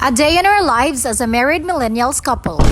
A day in our lives as a married millennials couple.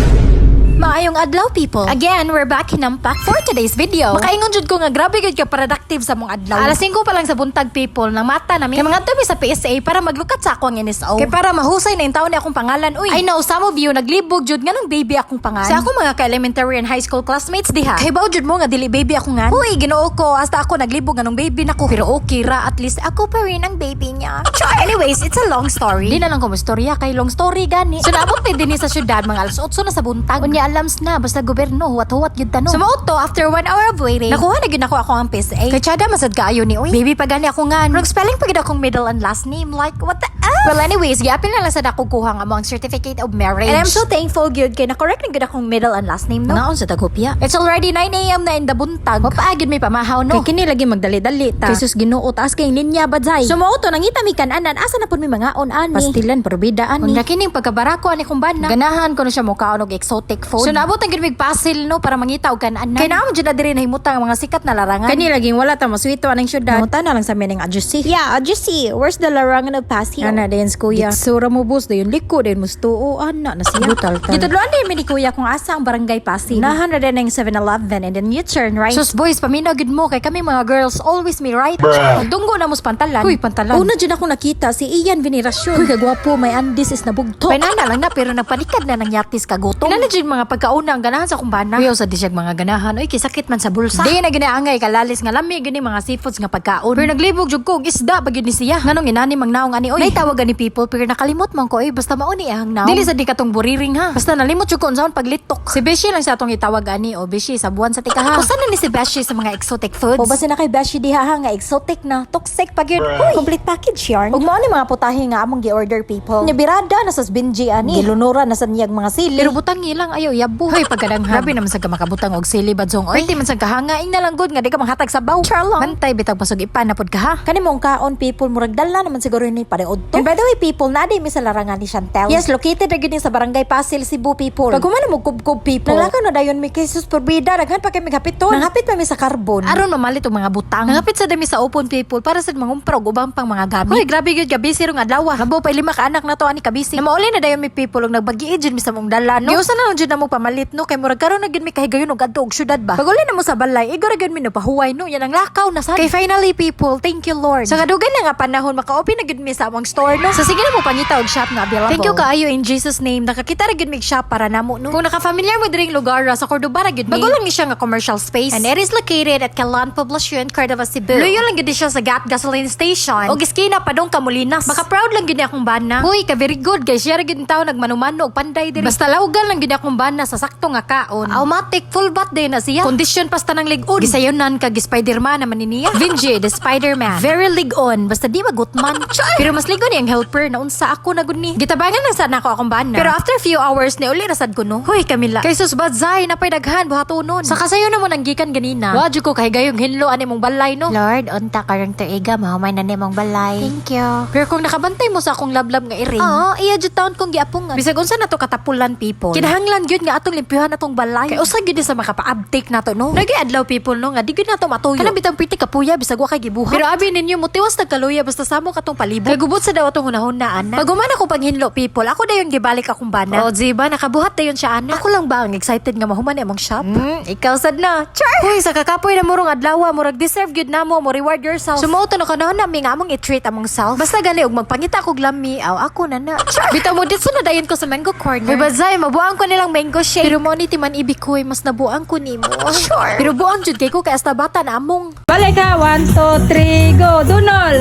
Maayong adlaw, people. Again, we're back hinampak for today's video. Makaingon jud ko nga grabe gud ka productive sa mong adlaw. Alas 5 pa lang sa buntag, people, nang mata nami. Kay mangadto mi sa PSA para maglukat sa akong NSO. Kay para mahusay na intawon ni akong pangalan uy. I know some of you naglibog jud nganong baby akong pangan. Sa akong mga ka-elementary and high school classmates diha. Kay baw jud mo nga dili baby ako ngan. Uy, Ginoo ko, hasta ako naglibog nganong baby nako. Pero okay ra, at least ako pa rin ang baby niya. Char! Anyways, it's a long story. Di na lang ko istorya kay long story gani. So naabot mi dinhi sa syudad mga alas 8 na sa buntag. Unya alams na basta gobyerno huwat-huwat gyud tano. So mao to, after one hour of waiting, nakuha na gyud nako ako ang PSA. Kay tsada masad kaayo ni uy. Baby pa gani ako ngan. Wrong spelling pa gyud akong middle and last name, like what the F? Well, anyways, giapil na lang sa dako kuha nga mo ang certificate of marriage. And I'm so thankful gyud kay na-correct na gyud akong middle and last name, no? Naon sa tagupya. It's already 9 a.m. na in the buntag. Mapaagid may pamahaw, no? Kay kini lagi magdali-dali ta. Kay sus, Ginoo, taas kay linya badzay. So mao to, nangita mi kan-anan, asa na pud mi mangaon ani. Pastilan probida ani. Unya kining pagkabarako ani kong bana. Ganahan ko na siya mukaon og exotic food. So naabot ang gid mig Pasil, no, para mangita og kan-anan. Kay naa man jud na diri nahimutang ang mga sikat na larangan. Kani laging wala ta maswito aning syudad. Nanguta na lang sa mining adjusi. Yeah, adjusi. Where's the larangan of Pasil? Ana dayon si kuya. Sura mo boss dayon liko dayon mustuo ana na siya. Brutal ta. Gitudloan din mi ni kuya kung asa ang barangay Pasil. Nahan na din ang 7-Eleven and then you turn right. Sus boys, paminaw gid mo kay kami mga girls always me right. Magdunggo na mo sa pantalan. Uy, pantalan. Una dyan ako nakita si Ian Veneracion. Uy, kagwapo, may andis is nabugto. Painana lang na pero nagpanikad na ng yatis kagutom. Inana jud mga pagkauna ang ganahan sa kumbana. Uy, sa di siya mga ganahan. Uy, kisakit man sa bulsa. Di na ginaangay kalalis nga lami gini mga seafoods nga pagkaon. Pero naglibog jud ko og isda ba gyud ni siya. Nganong inani mang naong ani oy. Naitawag ani, people, pero nakalimot man ko oy, basta mao ni ang naong. Dili sa di katong buriring ha. Basta nalimot jud ko unsaon paglitok. Si Beshi lang siya atong itawag ani o Beshi sa buwan sa tikaha. Usa na ni si Beshi sa mga exotic foods. O basta na kay Beshi diha ha nga exotic na, toxic pa gyud. Uy, complete package yarn. Ug mao ni mga putahe nga among gi-order, people. Nya birada na sa Benji ani. Gilunora na sa niyag mga sili. Pero butang ilang ayaw yabo. Hoy, pagkadanghan. Grabe naman sa ka makabutang og sili badsong oy. Pwede man sa kahanga ing nalang gud nga di ka manghatag sa baw. Charlong. Bantay bitag pasog ipan na pod ka ha. Kani mong kaon, people, murag dala naman siguro ni pare udto. And by the way, people, naa mi sa larangan ni Chantel. Yes, located ra gyud ni sa Barangay Pasil, Cebu, people. Pag humana mo kubkob, people. Nanglakaw na dayon mi kay sus porbida, daghan pa kay migapiton. Nangapit pa mi sa carbon. Aron mamalit og mga butang. Nangapit sa dami sa open, people, para sad mangumpra og ubang pang mga gamit. Hoy, grabe gyud ka busy rong adlaw. Labo pa lima ka anak na to ani ka busy. Na mauli na dayon mi, people, og nagbagiid jud mi sa mong dala no. Giusa na lang jud na mo pamalit no kay murag karon na gyud mi kahigayon og adto og syudad ba. Pag uli na mo sa balay, igo ra gyud mi napahuway no. Yan ang lakaw na sad. Kay finally, people, thank you Lord. Sa kadugay na nga panahon maka-open na gyud mi sa among store no. So sige na mo pangita og shop nga available. Thank you kaayo in Jesus name. Nakakita ra gyud mi og shop para namo no. Kung naka-familiar mo diring lugar ra sa Cordova ra gyud mi. Bago lang ni siya nga commercial space. And it is located at Calan Poblacion, Cordova, Cebu. Luyo lang gyud siya sa Gat Gasoline Station. Og iskina padong Kamulinas. Maka proud lang gyud ni akong bana. Uy, ka very good guys. Siya ra gyud tawo nagmanumano og panday diri. Basta lawgan lang gyud akong bana sa sakto nga kaon. Automatic full bat din na siya. Kondisyon pasta ng lig-on. Gisayonan kag Spider-Man naman ni niya. Vinji, the Spider-Man. Very lig-on. Basta di magutman. Char! Pero mas ligon niyang helper na unsa ako na gud ni. Gitabangan lang sa nako akong bana. Pero after few hours ni uli rasad ko no. Huy, Camila. Kay sus badzay napay daghan buhatonon. Sa kasayo na mo nang gikan ganina. Wa jud ko kahigayong hinlo ani mong balay no. Lord, unta karong tuiga mahumay na nimong balay. Thank you. Pero kung nakabantay mo sa akong lablab nga iring, Oo, iya jud taon kong giapungan. bisag unsa na to katapulan, people. Kinahanglan gyud nga atong limpyuhan atong balay. Kay usa gyud ni sa makapaabtik nato no. Nagi adlaw, people, no nga di gyud nato matuyo. Kanang bitang pirti kapuya bisag wa kay gibuhat. Pero abi ninyo motiwas nagkaluya basta samo katong palibot. Kay gubot sa daw atong hunahuna ana. Pag human ako paghinlo, people, ako dayon gibalik akong bana. O di ba nakabuhat dayon siya ana. Ako lang ba ang excited nga mahuman imong shop? Ikaw sad na. Char! Uy, sa kakapoy na murong adlaw, murag deserve gyud namo mo reward yourself. Sumuot na kanahon na mi nga among i-treat among self. Basta gani og magpangita kog lami, aw ako na na. Char! Bitaw mo dito na dayon ko sa mango corner. Uy, bazay, mabuang ko nilang mango shake. Pero mo ni timan ibig ko, mas nabuang ko nimo. Sure. Pero buang jud kay ko kay hasta bata na among. Balik ka. 1, 2, 3, go. Dunol.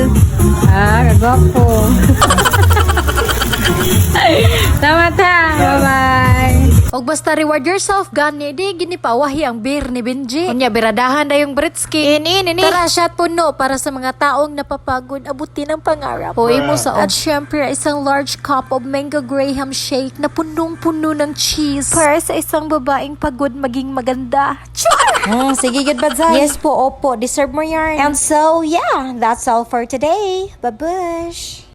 Ah, kagwapo. Tama ta. Bye-bye. Og basta reward yourself gani di gini pawahi ang beer ni Benji. Unya biradahan dayong britski. In in in. Tara shot puno para sa mga taong napapagod abutin ang pangarap. Hoy mo sa at syempre isang large cup of mango graham shake na punong-puno ng cheese. Para sa isang babaeng pagod maging maganda. Char! Sige gyud badzay. Yes po, opo, deserve mo yarn. And so, yeah, that's all for today. Babush.